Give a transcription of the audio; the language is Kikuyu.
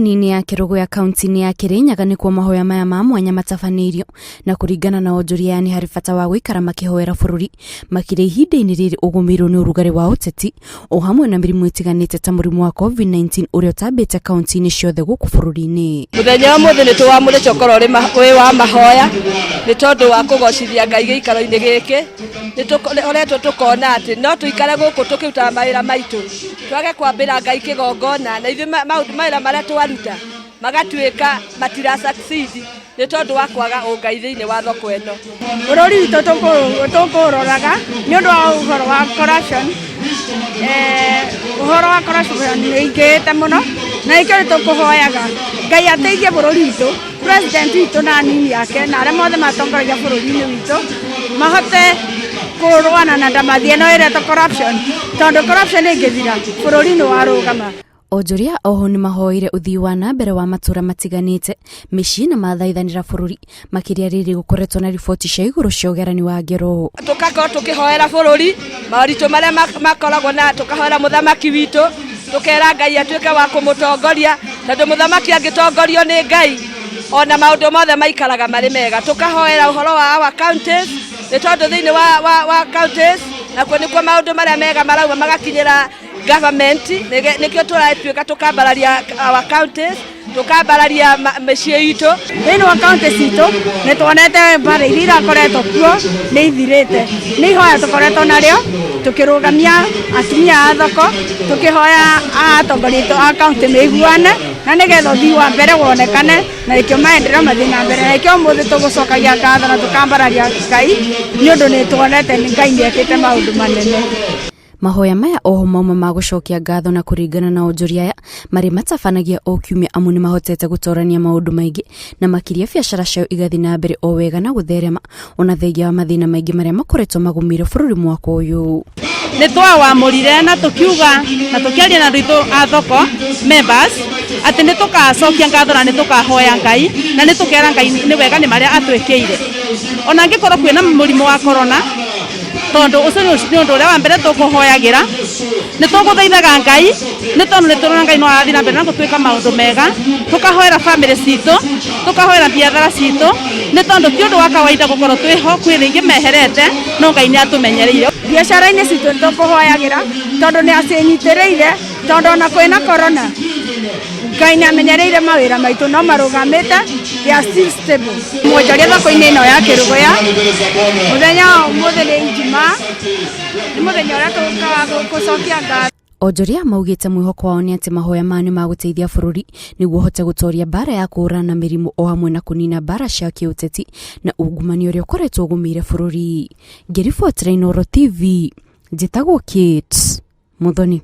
Taũni-inĩ ya Kĩrũgũya kaunti-inĩ ya Kĩrĩnyaga nĩkuo mahoya maya ma mwanya matabanĩirio na kũringana na onjoria aya nĩ harĩ bata wa gũikara makĩhoera bũrũri makĩria ihinda-inĩ rĩrĩ ũgũmĩirwo nĩ ũrugarĩ wa ũteti o hamwe na mĩrimũ ĩtiganĩte ta mũrimũ wa COVID-19 ũrĩa ũtambĩte kaunti-inĩ ciothe gũkũ bũrũri-inĩ. Mũthenya wa ũmũthĩ nĩ tũwamũrĩte ũkorwo wĩ wa mahoya nĩ tondũ wa kũgocithia Ngai gĩikaro-inĩ gĩkĩ. Nĩ tũkoretwo tũkona atĩ no tũikare gũkũ tũkĩrutaga mawĩra maitũ twage kwambĩra Ngai kĩgongona na ithuĩ maũndũ mawĩra marĩa twaruta magatuĩka matira succeed nĩ tondũ wa kwaga ũngai thĩinĩ wa thoko ĩno. Bũrũri witũ tũkũũroraga nĩ ũndũ wa ũhoro wa corruption, ũhoro wa corruption nĩ ũingĩhĩte mũno na nĩkĩo nĩ tũkũhoyaga Ngai ateithie bũrũri witũ, president witũ na anini ake na arĩa mothe matongoragia bũrũri-inĩ witũ mahote kũrũana na ndamathia ĩno ĩretwo corruption tondũ corruption ĩngĩthira bũrũri nĩ warũgama. Onjoria oho nĩmahoire ũthii wa na mbere wa matũra matiganĩte, mĩciĩ na mathaithanĩra bũrũri, makĩria rĩrĩ gũkoretwo na riboti cia igũrũ cia ũgerani wa ngero. Tũgakorwo tũkĩhoera bũrũri moritũ marĩa makoragwo na tũkahoera mũthamaki witũ, tũkera Ngai atuĩke wa kũmũtongoria, tondũ mũthamaki angĩtongorio nĩ Ngai ona maũndũ mothe maikaraga marĩ mega. Tũkahoera ũhoro wa our counties, nĩ tondũ thĩinĩ wa counties nakuo nĩkuo maũndũ marĩa mega marauma magakinyĩra government, nĩkĩo tũratuĩka tũkambararia our counties, tũkambararia mĩciĩ itũ. Thĩinĩ wa kaunti citũ nĩ tuonete mbara iria irakoretwo kuo nĩ ithirĩte. Nĩ ihoya tũkoretwo narĩo tũkĩrũgamia atumia a thoko, tũkĩhoya atongoria aitũ a kaunti maiguane na nĩgetha ũthii wa mbere wonekane na nĩkĩo maendeleo mathiĩ na mbere. Na nĩkĩo ũmũthĩ tũgũcokagia ngatho na tũkambararia Ngai nĩ ũndũ nĩ tuonete Ngai nĩ ekĩte maũndũ manene. Mahoya maya oho mauma ma gũcokia ngatho na kũringana na onjoria aya marĩ matabanagia o kiumia amu nĩ mahotete gũtorania maũndũ maingĩ na makĩria biacara ciao igathiĩ na mbere o wega na gũtherema ona thengia wa mathĩna maingĩ marĩa makoretwo magũmĩire bũrũri mwaka ũyũ. Nĩ twawamũrire na tũkiuga na tũkĩaria na andũ aitũ a thoko members atĩ nĩ tũkacokia ngatho na nĩ tũkahoya Ngai na nĩ tũkera Ngai nĩ wega nĩ marĩa atwĩkĩire. Ona angĩkorwo kwĩna mũrimũ wa corona tondũ ũcio nĩ ũndũ ũrĩa wa mbere tũkũhoyagĩra, nĩ tũgũthaithaga Ngai nĩ tondũ nĩ tũrona Ngai no arathiĩ na mbere na gũtwĩka maũndũ mega, tũkahoera bamĩrĩ citũ, tũkahoera biathara citũ, nĩ tondũ ti ũndũ wa kawaida gũkorwo twĩho, kwĩ rĩngĩ meherete, no Ngai nĩ atũmenyereire. Biacara-inĩ citũ nĩ tũkũhoyagĩra tondũ nĩ acinyitĩrĩire tondũ ona kwĩna corona Ngai nĩ amenyereire mawĩra maitũ no marũgamĩte, they are still stable. Mwonjoria thoko-inĩ ĩno ya Kĩrũgũya, mũthenya wa ũmũthĩ nĩ Ijumaa, nĩ mũthenya ũrĩa tũkaga gũcokia ngatho. Onjoria maugĩte mwĩhoko wao nĩ atĩ mahoya maya nĩ magũteithia bũrũri nĩguo ũhote gũtoria mbara ya kũhũrana na mĩrimũ o hamwe na kũnina mbara cia kĩũteti na ungumania ũrĩa ũkoretwo ũgũmĩire bũrũri. Ngĩribotera Inooro TV, njĩtagwo Kate Muthoni.